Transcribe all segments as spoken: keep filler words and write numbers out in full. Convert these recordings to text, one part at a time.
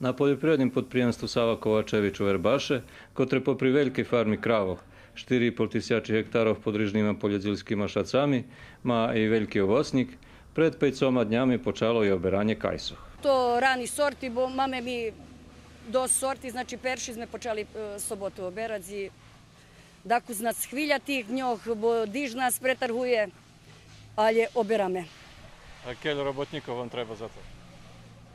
На польопривредним подприємству Сава Ковачевич у Вербаше, котре попри велькей фарми кравох, штири и пол тисячи гектарох под рижнима польодїлскима шацами, ма и вельки овоцнїк, пред пейцома днями почало и оберанє кайсох. То рани сорти, бо маме ми досц сорти, значи перши зме почали, е, соботу оберац и дакус нас хвиля тих дньох, бо диждж нас претаргує, алє обераме. А кельо роботнїкох вам треба за то?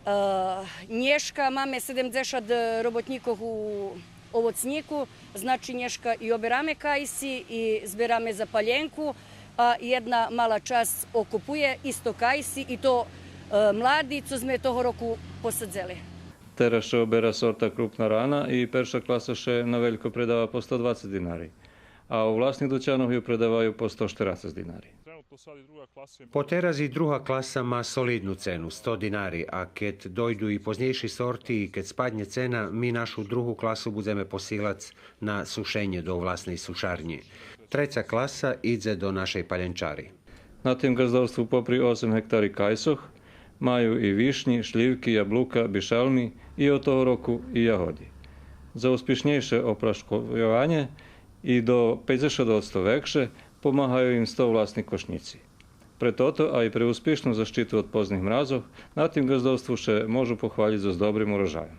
Е, нєшка маме седемдзешат роботнїкох у овоцнїку, значи нєшка и обераме кайси, и збераме за палєнку, а єдна мала часц окупує исто кайси, и то, е, млади, цо зме того року посадзели. Тераз ше обера сорта крупна рана и перша класа ше на велько предава по сто двацец динари, а у власних дуцянох ю предаваю по сто штерацец динари. Потераз и друга класа ма солидну цену, сто динари, а кед дойду и познєйши сорти и кед спаднє цена, ми нашу другу класу будземе посилац на сушенє до власней сушарнї. Треца класа идзе до нашей палєнчари. На тим ґаздовству попри осем гектари кайсох маю и вишнї, шлївки, яблука, бишалми и од того року и ягоди. За успишнєйше опрашкованє и до пейдзешат одсто векше помагаю им сто власни кошнїци. Пре тото, а и пре успишну защиту од позних мразох, на тим ґаздовству ше можу похвалїц зоз добрим урожайом.